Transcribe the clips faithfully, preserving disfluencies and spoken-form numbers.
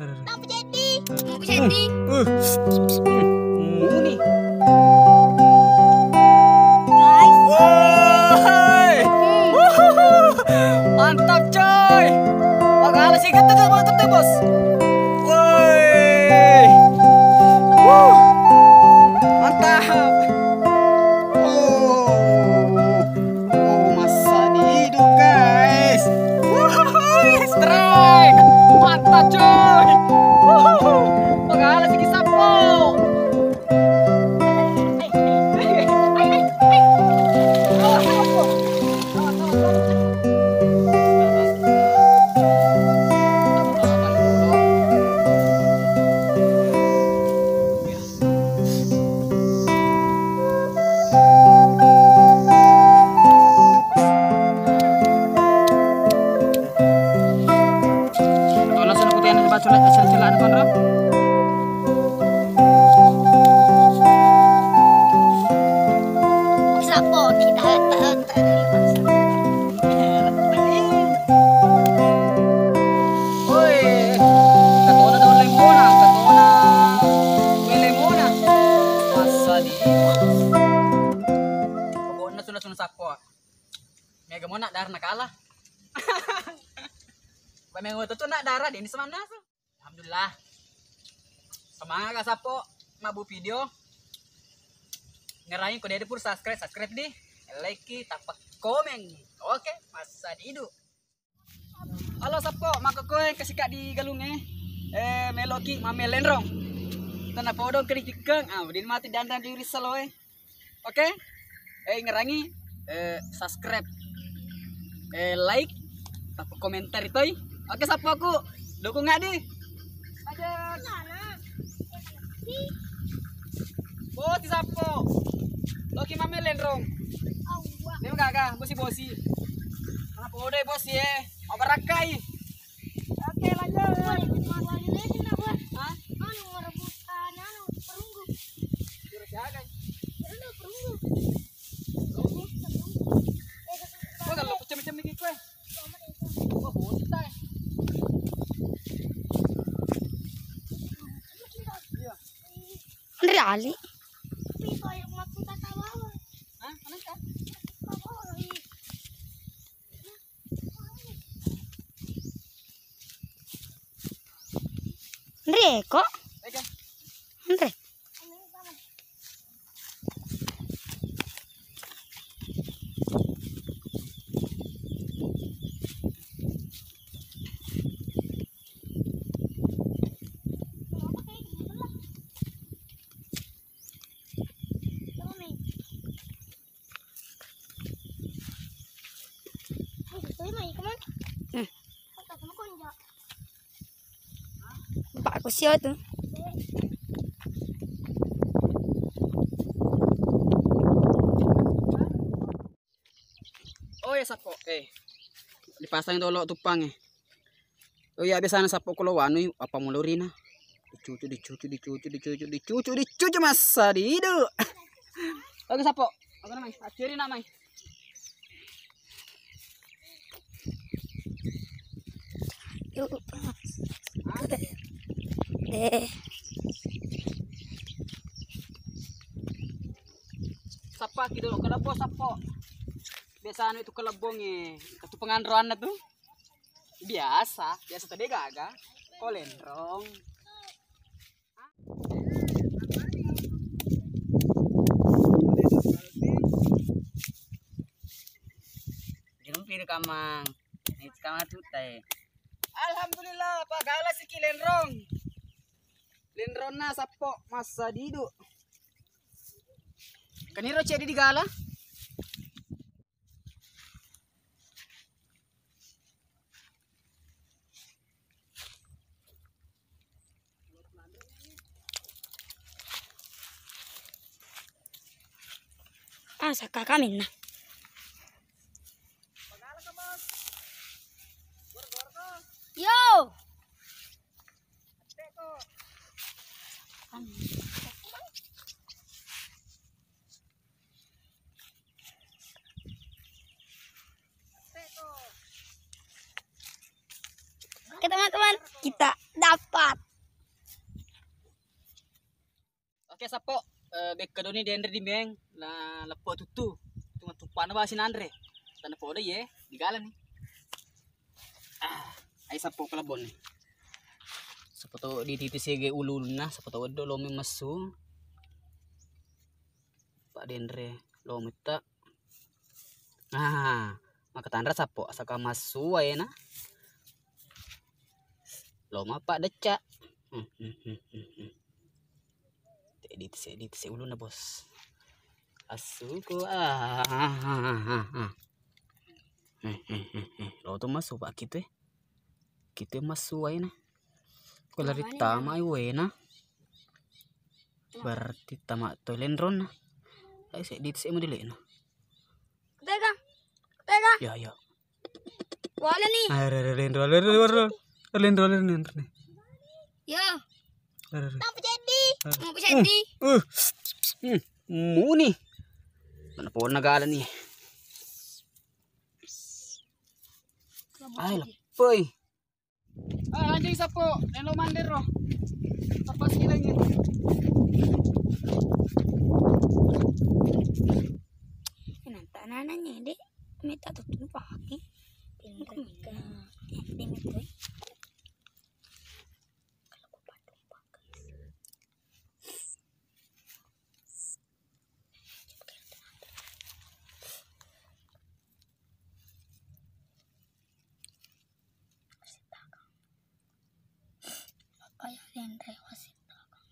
Tang Puceti. Tang Puceti. Muni. Guys. Woi. Mantap, coy. Pagala sih, kata tuh, mantap tuh, Bos. Woi. Wuh. Mantap. Oh. Oh, masa dihidup, guys. Wuhuy, strike. Mantap, coy. Wuhuhu. Pagala siki sappo. Tolong sana putih yang dibaca oleh asal celaan konro. Sapo kita. Woi, katona daun lemona, katona kue lemona. Masa di. Pokoknya sudah sudah sappo. Mega mona darah nakala. Ba mega tu nak darah, dia ini semanna. Alhamdulillah. Semangat ka sappo mabbu video. Ngerangi ko dede pur subscribe, subscribe di, like, tappa komen. Oke, masa didu. Halo sappo, makkokkoe kasika di galungnge. Eh, meloki mamme lenrong. Tena podong kerikikkeng. Ah, udin mati dandan di urisaloe. Oke. Eh, ngerangi, eh, subscribe, eh, like, tappa komentar toi. Oke, sappoku, dukung adi. Aja. Bosi sappo. Loki mamme lenrong. Memang gaga, bosi-bosi. Apa udah bosi ya? Apa rakai? Oke, lanjut. Hah? Anu, rebutan, anu, perunggu. Kira siaga? Kira perunggu. Perunggu? Wah, kalau pecah-pecah mikir kue. Wah, botak. Iya. Nri Ali. Hah? Mana kah? Nreko? Nre. Hmm. Pak Kusio tu. Oh ya, sappo. Eh. Dipasang dolo tuppang eh. Oh iya, biasana sappo kulo wanu, apa mulo rina. Dicucu, dicucu, dicucu, dicucu, dicucu, dicucu, masa didu. Oke, sappo. Apa namanya? Aceri namanya. Yuk. Deh. Sappa ki dolo, kada po sappo. Biasana itu kelebong eh. Itu penganroanna tu. Biasa, biasa tadi gaga. Ko lenrong. Dirumpi kamang. Ini kamang tutai. Alhamdulillah, pagala siki lenrong. Lenronna sappo masa didu. Keniro cedi digala. Ah, saka kami na. Yo. Oke, teman-teman, kita dapat Pat. Oke, Sappo, eh, bekka doni denre di meng, la leppo tuttu. Cuma tuppana basi nanre. Tana podo ye, digalani. Ah, ai Sappo kalabbonni. Sappo to di titi sege ulunna, Sappo to weddo lomi messu. Pak denre lomi ta. Ah, makatanra Sappo, asaka massu waena. Lo mappa decca. Hmm, hmm, hmm, hmm, hmm. Seddi, seddi, se ulunna, Bos. Assuko. Ah, ah, ah, ah, ah. Hmm, hmm, hmm, hmm. Lo to massu, Pak, kitu e. Kitu e massu waena. Ko lari tama i waena. Berarti tama to lenronna. Ai seddi, se mo dilena. Pegang. Pegang. Ya, ya. Wala ni. Are, are, lenro, lenro, lenro. Lenro, lenro, lenro. Ya. Are, are. Tampa jadi. Are. Mau jadi. Uh, uh. Hmm, muni. Mana pona gala ni. Ai, lepoi. Ah, anjing Sappo, nelo mandero. Apa sih lagi? Nanti anak-anaknya, Dek, minta tutup pakai. Pinter ke, eh, dia minta. Apa ya, Dendra, wasit belakang.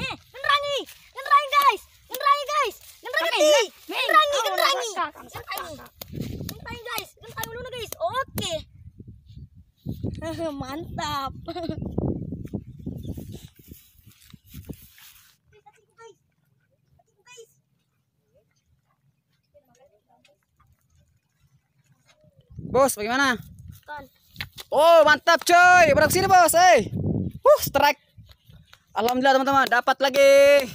Eh, genrangi, genrangi, guys, genrangi, guys, genrangi, genrangi, genrangi, genrangi, guys, genrangi dulu, guys, oke, mantap. Bos, bagaimana? Kan. Oh, mantap, coy. Berapa sini, Bos? Eh. Huh, strike. Alhamdulillah, teman-teman, dapat lagi.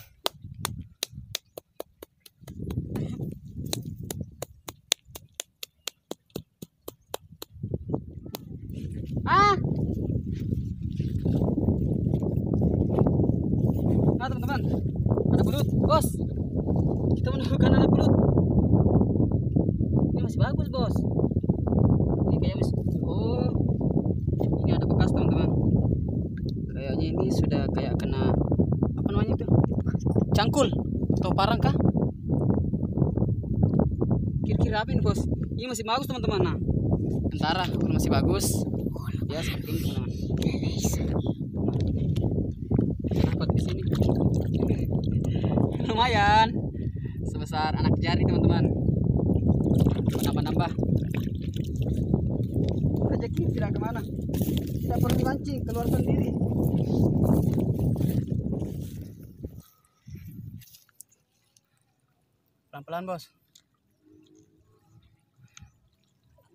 Ah. Nah, teman-teman. Ada belut, Bos. Kita menemukan anak belut. Ini masih bagus, Bos. Ini kayak masih, oh. Ini ada bekas, teman-teman. Kayaknya ini sudah kayak kena, apa namanya itu? Cangkul atau parang kah? Kira-kira apa ini, Bos? Ini masih bagus, teman-teman. Nah, sementara kalau masih bagus, ya seperti ini, teman-teman. Dapat di sini. Lumayan. Sebesar anak jari, teman-teman. Menambah-nambah. Rezeki tidak kemana. Tidak perlu dipancing, keluar sendiri. Pelan-pelan, Bos.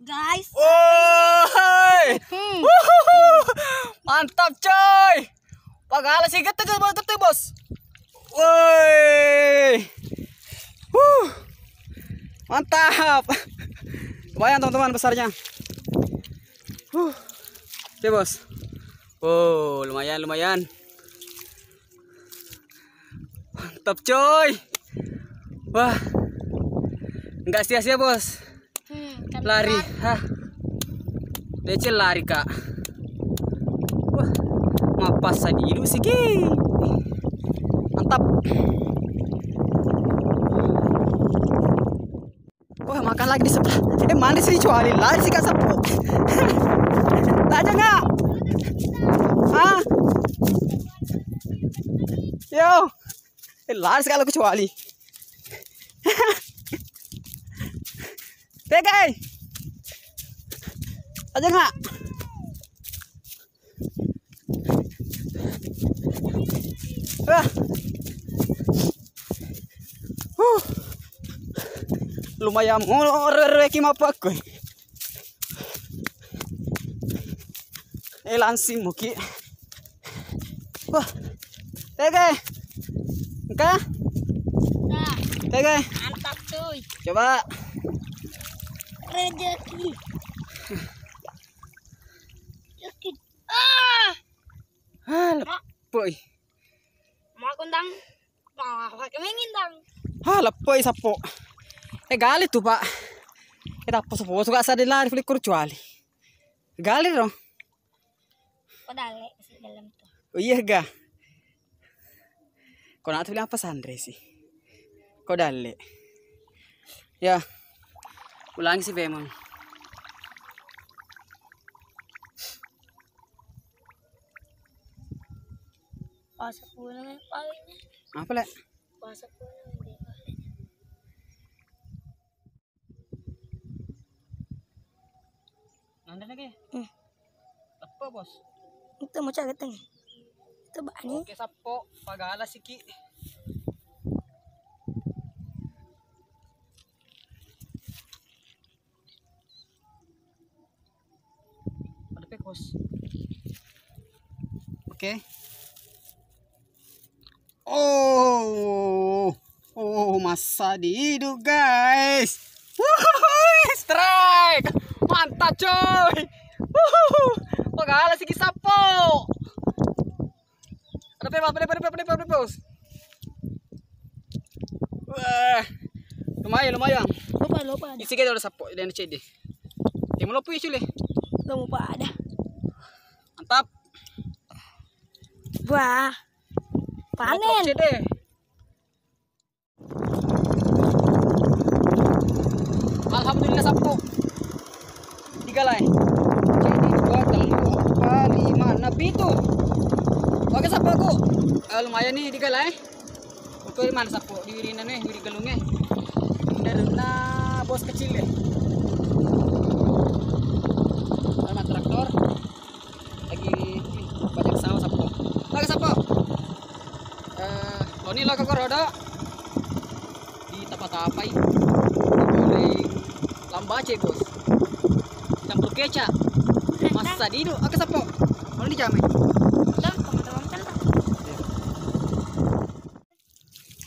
Guys. Woi. Hmm. Wuhuhu. Mantap, coy. Pagala sih gede, gede, gede, Bos. Woi. Wuh. Mantap. Lumayan, teman-teman, besarnya. Huh. Oke, Bos. Oh, lumayan, lumayan. Mantap, coy. Wah. Nggak sia-sia, Bos. Hmm, kan lari. Hah. Decel lari, Kak. Wah. Mapas sadilu sih, ki. Mantap. Wah, makan lagi di sebelah. Eh, mana sih kecuali? Lari sih, Kak Sappo. Tajam nggak? Hah? Yo. Eh, lari sekali kecuali. Tegai. Tajam nggak? Ah. Huh. Lumayan mo rereki mapakko. Eh, langsing muki. Wah. Tege. Engka? Nah, tege. Mantap, cuy. Coba. Rezeki. Rezeki. Ah. Ah, leppoi. Mau kundang. Nah, pakai main ngindang. Ah, leppoi sappo. Eh, gali tu, Pak. Eh, tapposo-poso ka sadde lari flikur cuali. Gali ro. Ko dalle si dalam tu. Oh iya ga. Ko natu bilang apa sandre sih. Ko dalle. Ya. Ulangi si memang. Puasa pula paling. Apa, Lek? Puasa pula paling. Nanti lagi. Hmm. Apa, Bos? Itu mau cari teng. Itu bani. Oke, sappo, pagala siki. Ada pekos. Oke. Oh, oh, masa dihidup, guys. Wuhui, strike. Mantap, coy. Wuhuhu. Pagala siki sappo. Ada pe, Bos, ada pe, ada pe, ada pe, ada pe, Bos. Wah, lumayan, lumayan. Lupa, lupa ada. Isi kita udah sappo, dan cedde. Yang mau lupa isi le. Lupa ada. Mantap. Wah, panen. Cedde. Alhamdulillah, sappo. Tiga lai. Jadi dua, telu, empat, lima, enam, pitu. Oke, sappo aku. Eh, lumayan nih, tiga lai. Oke, mana sappo? Di wirina nih, wiri gelunge. Dari na bos kecil deh. Sama traktor. Lagi banyak sawah sappo. Lagi sappo. Eh, loni lo koko rodo. Ditapa-tapai. Digoreng lambace, Bos. Campur kecap. Masa didu, oke sappo. Mau dijamai. Udah, teman-teman kan.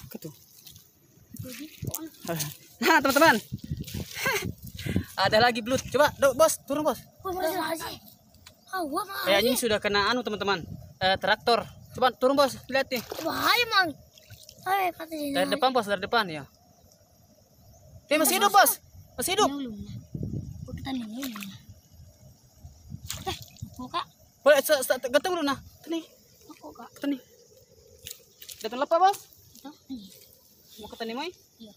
Oke tuh. Nah, teman-teman. Ada lagi belut. Coba, dok, Bos, turun, Bos. Wah, berhasil, berhasil. Ah, wah, Mang. Kayaknya ini sudah kena anu, teman-teman. Eh, traktor. Coba turun, Bos, lihat nih. Bahaya, Mang. Hai, kata dia. Dari depan, Bos, dari depan ya. Eh, masih hidup, Bos. Masih hidup. Ini ulunnya. Bukan ini ulunnya. Eh, buka. Boleh, se-, se-, ganteng dulu, nah. Teni. Aku, Kak. Teni. Datang lepas, Bos. Itu, ini. Mau ke teni, Mai? Iya.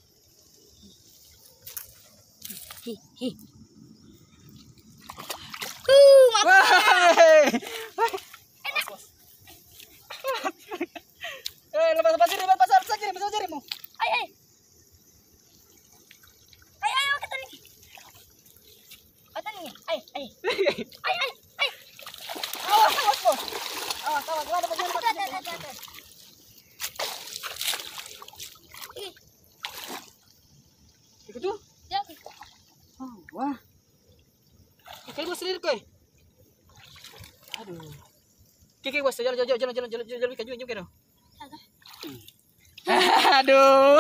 Hi, hi. Uh, mati. Wah. Enak. Eh, lepas, lepas diri, lepas, lepas diri, lepas dirimu. Ai, ai. Ai, ai, ai, kata ni. Kata ni, ai, ai. Ai, ai, ai. Awas, awas, Bos. Awas, awas, gua ada bagian. Ada, ada, ada, ada, ada. Ih. Ikut tuh. Ya. Oh, wah. Oke, Bos, lirik, koy. Aduh. Oke, oke, Bos, jalan, jalan, jalan, jalan, jalan, jalan, jalan, jalan, jalan, jalan, jalan. Aduh,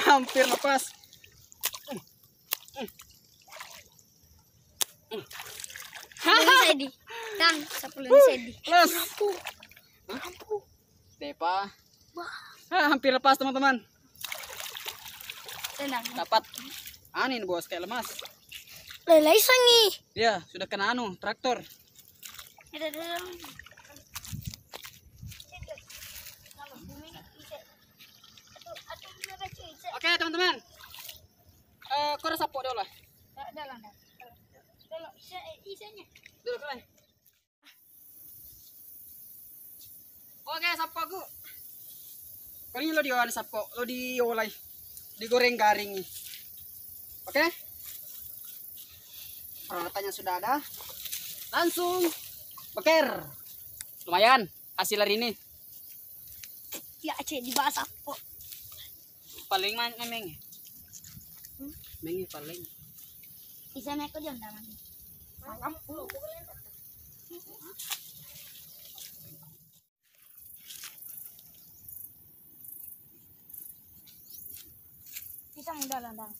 hampir lepas. Sepuluh sedi. Kang, sepuluh sedi. Plus. Mampu. Mampu. Tepa. Wah. Ah, hampir lepas, teman-teman. Tenang. Dapat. Anin, Bos, kayak lemas. Lelai sangi. Ya, sudah kena anu, traktor. Ada dalam. Oke, teman-teman. Eh, kau rasa pok dulu lah. Dalam, dalam. Dalam, isa-, isanya. Dulu, kau. Oke, sappoku. Kau ini lo diolai sappo, lo diolai, digoreng garing. Oke. Peralatannya sudah ada. Langsung beker. Lumayan hasil hari ini. Ya, cek di bawah sappo. Paling man-, memeng. Mengi paling. Bisa naik ke dia, ndak, Mas? Pisang udah lah, Dang.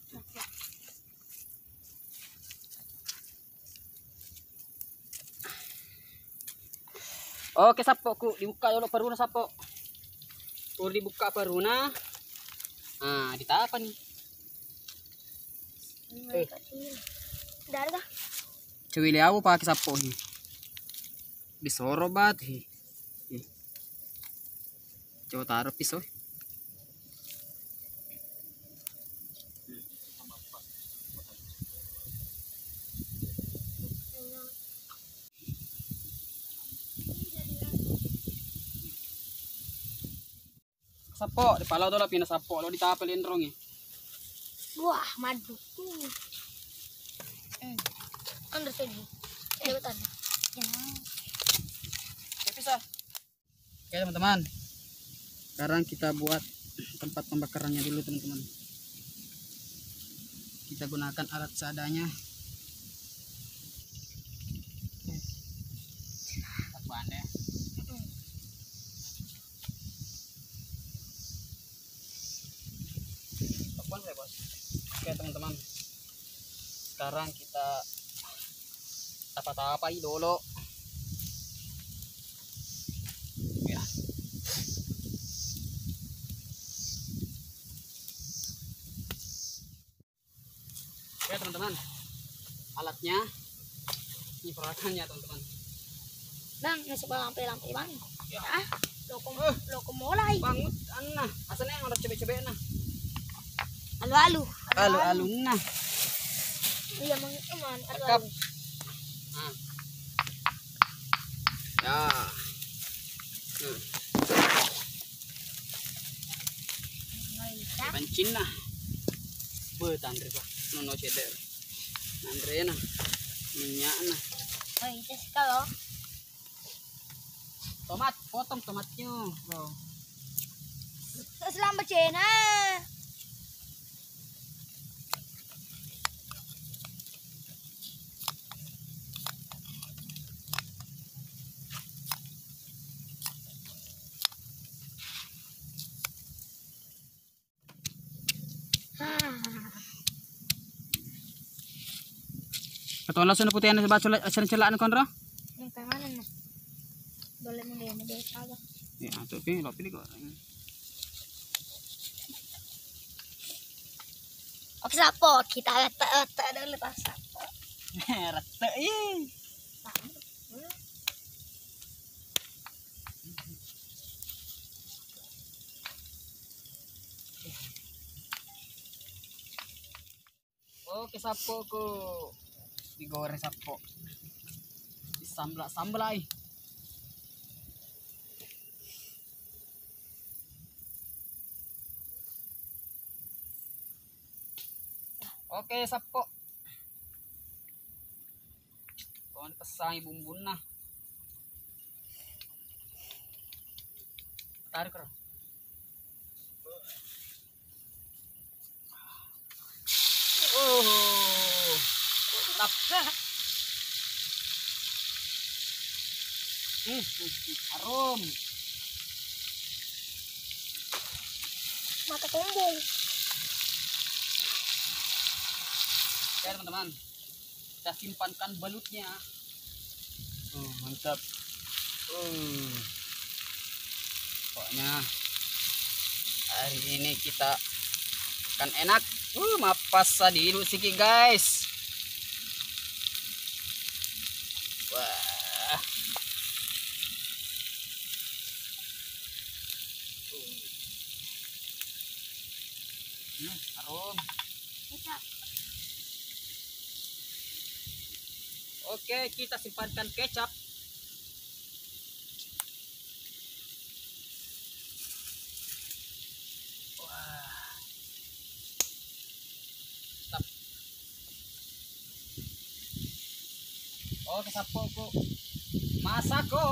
Oke, sappo, ku dibuka dulu peruna, sappo. Ku dibuka peruna. Ah, ditapa nih. Eh. Dari dah. Cewek liawu pakai sappo hi. Disoro bat hi. Hi. Coba taruh pisau. Sappo, dipalao tu lapina sappo, lo ditapa lenrong e. Wah, madu. Hmm. Kan rasanya. Eh, betul. Ya. Tapi sah. Oke, teman-teman. Sekarang kita buat tempat pembakarannya dulu, teman-teman. Kita gunakan alat seadanya. Oke, Bos. Oke, teman-teman. Sekarang kita tapa-tapai dulu. Ya. Oke, teman-teman. Alatnya. Ini peralatannya, teman-teman. Nang, nggak suka lampe-lampe, Bang. Ya. Ah, loko, eh, loko mulai. Bangut, anna. Asalnya yang ada cebek-cebek, nah. Alu-alu. Alu-alu, nah. Iya, Mang, aman. Alu-alu. Nah. Ya. Nah. Mancing, nah. Beuh, tanre, Pak. Nono cedek. Nanrena. Minyakna. Oh, itu sih kalau. Tomat, potong tomatnya, Bro. Terus lambe cena. Katola sunu putih anu baca asen celak anu konro. Yang kayak mana nih? Boleh mudah mudah apa? Ya, tapi lo pilih kok. Oke, sapo kita rata-rata dulu pas sapo. Rata, ih. Oke, sappoku digoreng sappo. Disambla-samblai. Oke, sappo. Kon pessangi bumbunna. Tarik, Ro. Oh. Mantap. Hmm, hmm, hmm, harum. Mata kembung. Oke, teman-teman. Kita simpankan belutnya. Oh, mantap. Oh. Pokoknya hari ini kita akan enak. Uh, mapassa dilu siki, guys. Wah. Hmm, harum. Kecap. Oke, kita simpankan kecap. Wah. Mantap. Oke, sappoku. Masakko.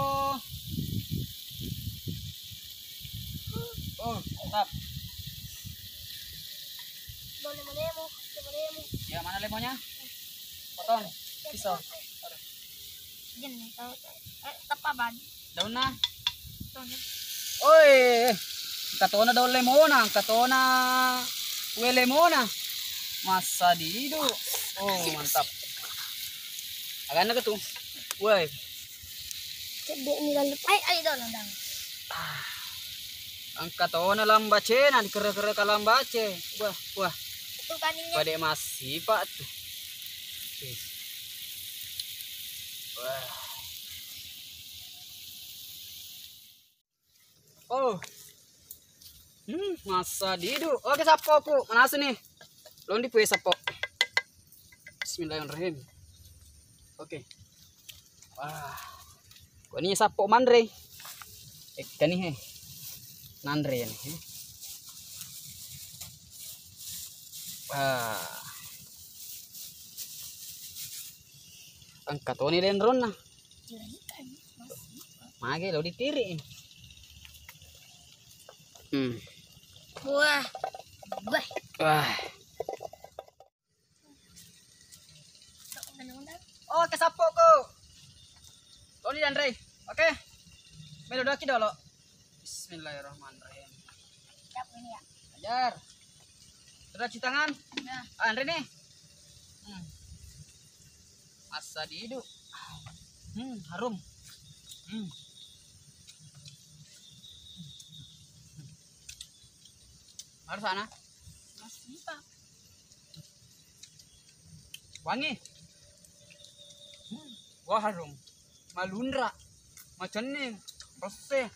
Oh, mantap. Lemo-lemo, lemo-lemo. Ya, mana lemonya? Potong. Pisau. Aduh. Gini, tahu, tahu. Eh, tepa ban. Daunna. Daunnya. Oi, engka tona daun lemona, engka tona kue lemona. Masa didu. Oh, mantap. Aganna ke tu. Woi. Cedde ni lalu. Ai, ai, daun, daun. Ah. Engka tona lambacena, dikere-kere ka lambace. Wah, wah. Itu kaninya. Pada masipa tu. Oke. Wah. Oh. Hmm, masa didu. Oke, sappoku. Manasuni. Londi pue sappo. Bismillahirrahmanirrahim. Oke. Wah. Koni sappo manre. Eh, kani he. Nanre ni he. Wah. Engka toni lenronna. Mage lo ditiri. Hmm. Wah. Wah. Wah. Oke, sappoku. Toni dan Rey. Oke. Melo doaki dolo. Bismillahirrahmanirrahim. Siap ini ya. Ajar. Sudah cuci tangan? Ya. Ah, Andre nih. Hmm. Masa didu. Hmm, harum. Hmm. Harus sana. Masih, Pak. Wangi. Hmm. Wah, harum. Malunra. Macenning. Resse.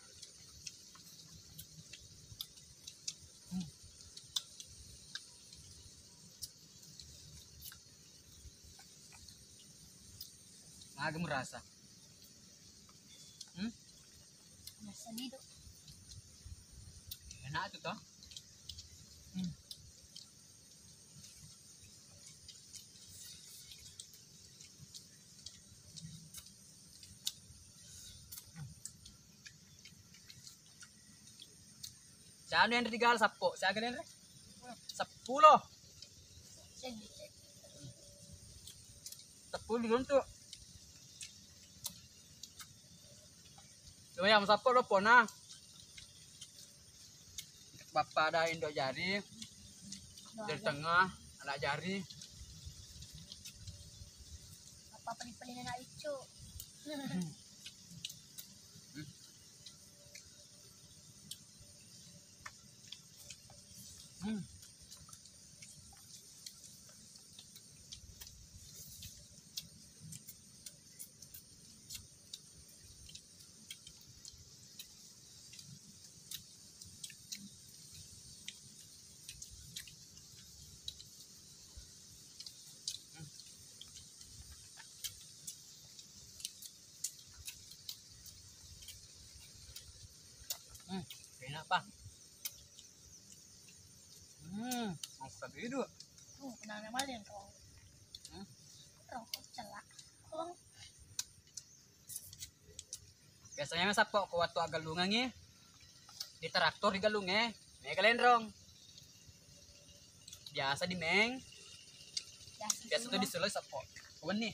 Hmm. Magi merasa. Hmm? Merasa gitu. Enak tuh, toh. Hmm. Sianu yang digal sappo, siaga yang sepuluh. Sepuluh diruntuk. Cuma yang sappo lo pona. Bapak ada indo jari, dari tengah, anak jari. Apa peli-peli anak icu? Hmm. Hmm, enak, Pak. Hmm, mau sabidu. Tuh, kenal nama dia, Rong. Hmm? Rong, kok celak. Rong. Biasanya mah sappo ko wattu aggalungengngi, di traktor di galungnge, mega lenrong. Biasa di meng. Biasa tuh diseloi sappo. Wenni.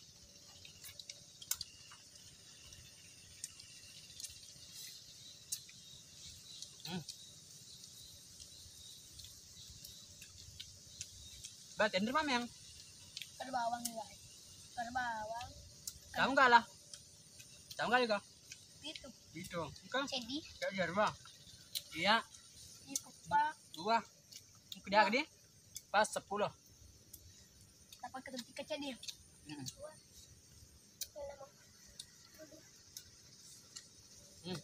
Hmm. Ba, tender mameng. Ada bawang juga. Ada bawang. Kamu kalah. Tahu nggak juga? Pitu. Pitu. Engka? Seddi. Kayak jarwa. Iya. Iko pa. Dua. Engka dia gede? Pas sepuluh. Dapat ke tempat kecil dia. Hmm. Hmm.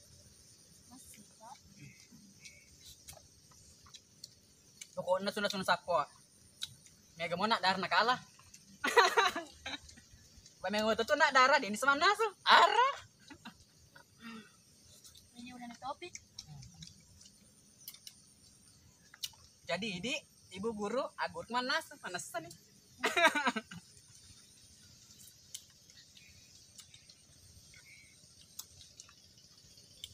Masih, Pak. Pokokna sunna-sunna sappo. Mega mo nak darah nakala. Ba mega mo tutu nak darah, dini semanna su. Ara. Ini udah topik. Jadi, idi, ibu guru, agur mannasu, manessa nih.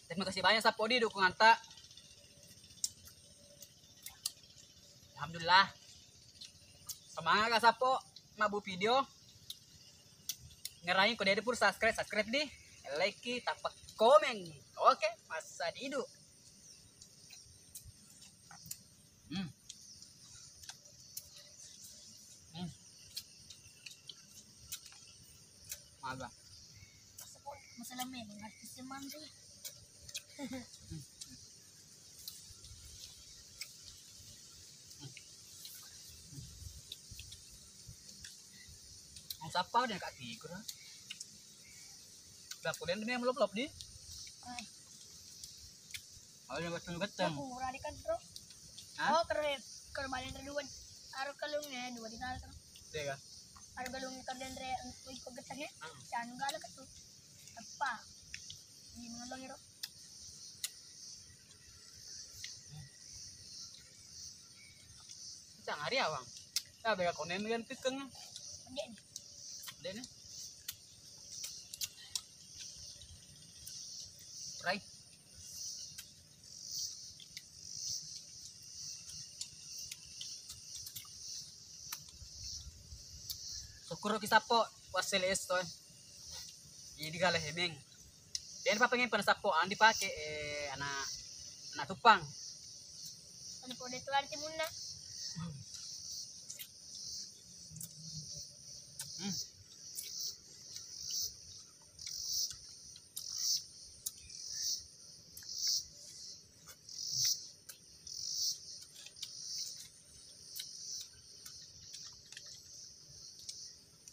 Terima kasih banyak sappo di dukunganta. Alhamdulillah. Semangat ka sappo mabbu video. Ngerangi ko de' pura subscribe, subscribe di, like, tappa komen. Oke, masa didu. Hmm. Hmm. Maga. Masalah memang artis yang mandi. Mau sapa dia kak tiga dah. Udah kuliah dia melop-lop di. Ai. Kalau yang betul-betul. Aku uradi kan, Bro. Hah? Oh, kero kero balen dua. Aro kalungnya dua di dalam. Iya kah? Aro kalung kalian re untuk ikut getahnya. Hmm. Jangan galak itu. Apa? Ini mengelong, Bro. Cang hari awang. Nah, bega konen yang pikeng. Dek. Dek ni. Rai. Sukkuruki sappo wassele esso e. Jadi gala hemeng. Dia apa pengen pada sappo, andi pake, eh, anak, anak tupang. Anu pole tuan timunna. Hmm.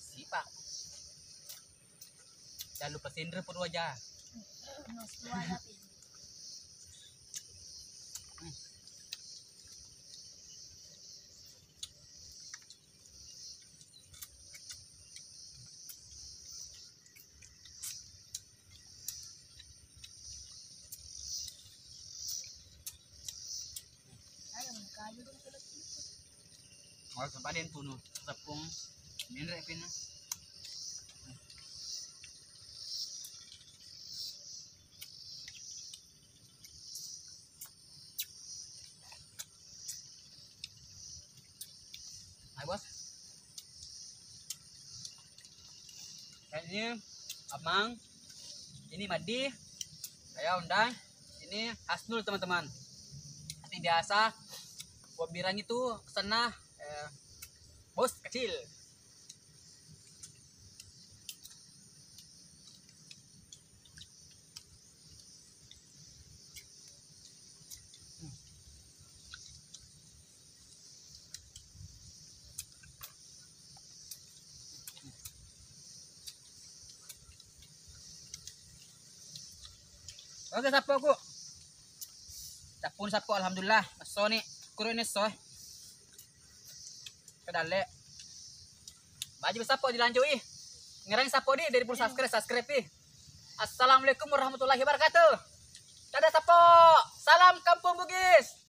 Sipa. Jangan lupa sendiri pun wajah. Mau sempat dia tunu tepung, minrek pina. Hai, Bos. Ini Amang, ini Madi, saya Undang, ini Hasnul, teman-teman. Seperti biasa, Bob Birang itu sana, eh, bos kecil. Oke, sappoku. Cappuni sappo, alhamdulillah. Essoni, kuro ini esso, eh. Kedalle. Baju sappo dilanjui. Ngerang sappo di, dari pun subscribe, subscribe i. Assalamualaikum warahmatullahi wabarakatuh. Dadah sappo. Salam Kampung Bugis.